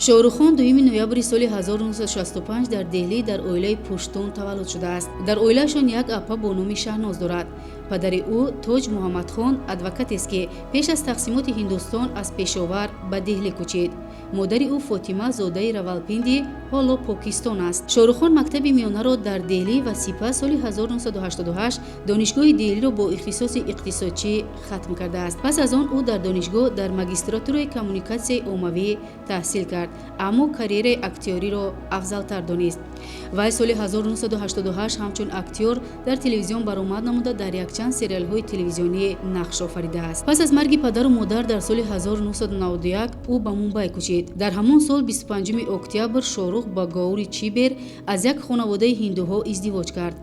Шоҳрухон 2 ноябри соли 1965 дар Деҳлӣ дар оилаи пуштун таваллуд шудааст. Дар оилаашон як апа бо номи Шаҳноз дорад. Падари ӯ Тоҷ Муҳаммадхон адвокатест, ки пеш аз тақсимоти Ҳиндустон аз Пешовар ба Деҳлӣ кӯчид. Модари ӯ Фотима зодаи Равалпинди, ҳоло Покистон аст. Шоҳрухон мактаби миёнаро дар Деҳлӣ ва сипас соли 1988 Донишгоҳи Деҳлиро бо ихтисоси иқтисодчӣ хатм кардааст. Пас аз он ӯ дар донишгоҳ дар магистратураи коммуникатсияи оммавӣ таҳсил кард, аммо карьераи актёриро афзалтар донист. Вай соли 1988 ҳамчун актёр дар телевизион баромад намуда, дар якчанд сериалҳои телевизионӣ нақш офаридааст. Пас аз марги падару модар дар соли 1991 ӯ ба Мумбай кӯчид. Дар ҳамон сол, 25 октябр, Шоҳрух ба Гаури Чибер аз як хонаводаи ҳиндуҳо издивоҷ кард.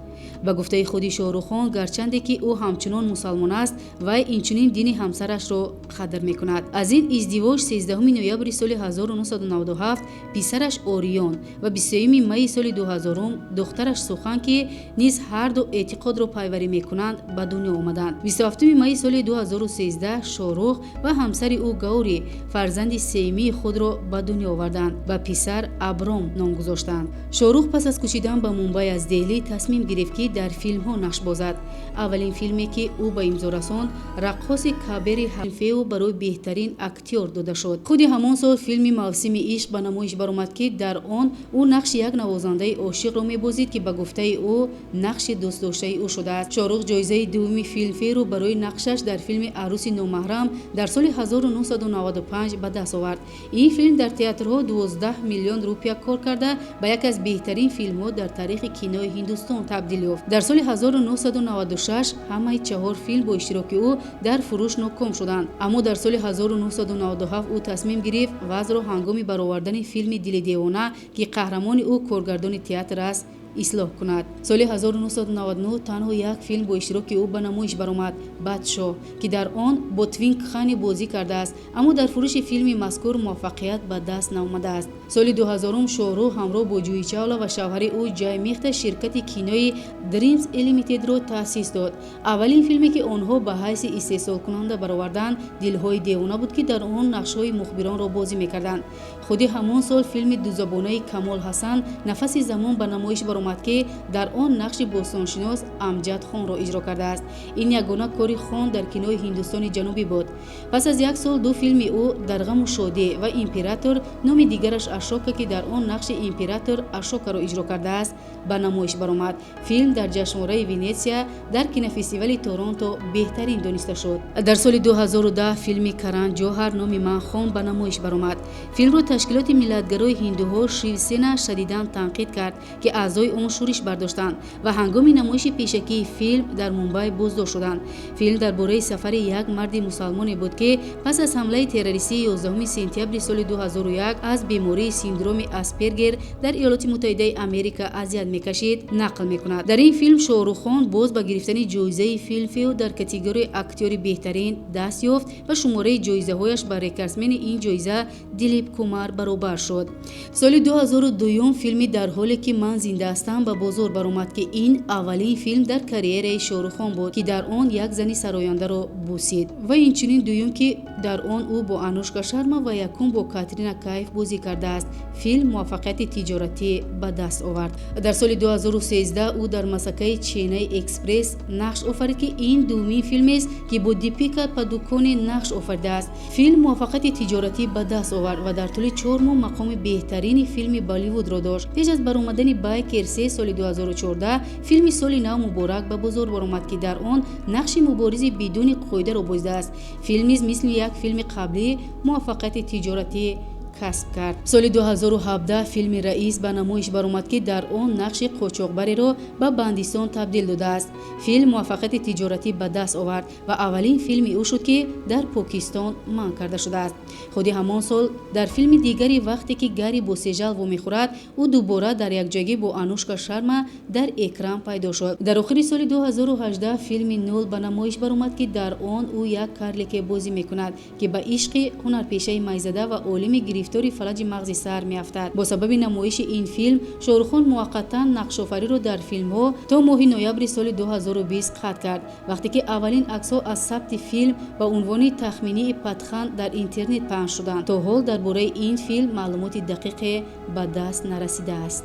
Ба гуфтаи худи Шоҳрухон, гарчанде ки ӯ ҳамчунон мусалмон аст, вай инчунин дини ҳамсарашро қадр мекунад. Аз ин издивоҷ 13 ноябри соли 1997 писараш Ориён ва 23 майи соли 2000 духтараш Сухан, ки низ ҳарду эътиқодро пайварӣ мекунанд, ба дунё омаданд. 27 майи соли 2013 Шоҳрух ва ҳамсари ӯ Гаури фарзанди сеюмии худро ба дунё оварданд ва писар Абром ном гузоштанд. Шоҳрух пас аз кӯчидан ба Мумбай аз Деҳлӣ тасмим гирифт, ки дар филмҳо нақш бозад. Аввалин филме, ки ӯ ба имзо расонд, «Раққоси кабери» Филмфео барои беҳтарин актёр дода шуд. Худи ҳамон сол филми «Мавсими ишқ» ба намоиш баромад, ки дар он ӯ нақши як навозандаи ошиқро мебозид, ки ба гуфтаи ӯ нақши дӯстдоштаи ӯ шудааст. Шоҳрух ҷоизаи дуввуми Филмферо барои нақшаш дар филми «Арӯси номаҳрам» дар соли 1995 ба даст овард. Ин филм дар театрҳо 12 миллион рупия кор карда, ба яке аз беҳтарин филмҳо дар таърихи кинои Ҳиндустон табдил ёфт. Дар соли 1996 ҳамаи чаҳор филм бо иштироки ӯ дар фурӯш ноком шуданд, аммо дар соли 1997 ӯ тасмим гирифт вазъро ҳангоми баровардани филми «Дили девона», ки қаҳрамони ӯ коргардони театр аст, ислоҳ кунад. Соли 1999 танҳо як филм бо иштироки ӯ ба намоиш баромад, «Бадшоҳ», ки дар он бо Твинк Хани бозӣ кардааст, аммо дар фурӯши филми мазкур муваффақият ба даст наомадааст. Соли 2000 Шоҳрух ҳамроҳ бо Ҷуҳи Чавла ва шавҳари ӯ Ҷай Мехта ширкати кинои Dreams Limited-ро таъсис дод. Аввалин филме, ки онҳо ба ҳайси истеҳсолкунанда бароварданд, «Дилҳои девона» буд, ки дар он нақшҳои мухбиронро бозӣ мекарданд. Худи ҳамон сол филми дузабонаи Камол Ҳасан «Нафаси замон» ба намоиш баромад, ки дар он нақши бостоншинос Амҷад Хонро иҷро кардааст. Ин ягона кори Хон дар кинои Ҳиндустони Ҷанубӣ буд. Пас аз як сол ду филми ӯ, «Дар ғаму шодӣ» ва «Император», номи дигараш Ашока, ки дар он нақши император Ашокаро иҷро кардааст, ба намоиш баромад. Филм дар ҷашнвораи Венетсия, дар кинофестивали Торонто беҳтарин дониста шуд. Дар соли 2010 филми Каран Ҷоҳар «Номи ман Хон» ба намоиш баромад. Филмро ташкилоти миллатгарои ҳиндуҳо Шивсена шадидан танқид кард, ки аъзои он шӯриш бардоштанд ва ҳангоми намоиши пешакии филм дар Мумбай боздошт шуданд. Филм дар бораи сафари як марди мусалмоне буд, ки пас аз ҳамлаи террористии 11 сентябри соли 2001 аз бемории синдроми Аспергер дар Иёлоти Муттаҳидаи Америка азият мекашид, нақл мекунад. Дар ин филм Шоҳруххон боз ба гирифтани ҷоизаи Филмфео дар категорияи актёри беҳтарин даст ёфт ва шумораи ҷоизаҳояш ба рекордсмени ин ҷоиза Дилип Кумар баробар шуд. Соли 2002 филми «Дар ҳоле ки ман зинда ҳастам» ба бозор баромад, ки ин аввалин филм дар карьераи Шоҳруххон буд, ки дар он як зани сарояндаро бусид, ва инчунин дуюм, ки дар он ӯ бо Анушка Шарма ва якум бо Катрина Кайф бозӣ кардааст. Филм муваффақияти тиҷоратӣ ба даст овард. Дар соли 2013 ӯ дар «Масакаи Ченнаи Экспресс» нақш офарид, ки ин дуввумин филмест, ки бо Дипика Падуконе нақш офаридааст. Филм муваффақияти тиҷоратӣ ба даст овард ва дар тӯли 4 моҳ мақоми беҳтарини филми Болливудро дошт. Пеш аз баромадани «Байкер 3» соли 2014 филми «Соли нав муборак» ба бозор баромад, ки дар он нақши муборизи бидуни қоидаро бозидааст. Филм низ мисли як филми қаблӣ муваффақияти тиҷоратӣ касб кард. Соли 2017 филми «Раис» ба намоиш баромад, ки дар он нақши қочоқбареро ба бандистон табдил додааст. Филм муваффақияти тиҷоратӣ ба даст овард ва аввалин филми ӯ шуд, ки дар Покистон манъ карда шудааст. Худи ҳамон сол дар филми дигари, «Вақте ки Гарри бо Сежал вомехӯрад», ӯ дубора дар якҷоягӣ бо Анушка Шарма дар экран пайдо шуд. Дар охири соли 2018 филми «Нул» ба намоиш баромад, ки дар он ӯ як карлике бозӣ мекунад, ки ба ишқи ҳунарпешаи майзада ва олими гирифтори Гирифтори фалаҷи мағзи сар меафтад. Бо сабаби намоиши ин филм Шоҳруххон муваққатан нақшофариро дар филмҳо то моҳи ноябри соли 2020 қатъ кард. Вақте ки аввалин аксҳо аз сабти филм ба унвони тахминии Патхан дар интернет паҳн шуданд, то ҳол дар бораи ин филм маълумоти дақиқе ба даст нарасидааст.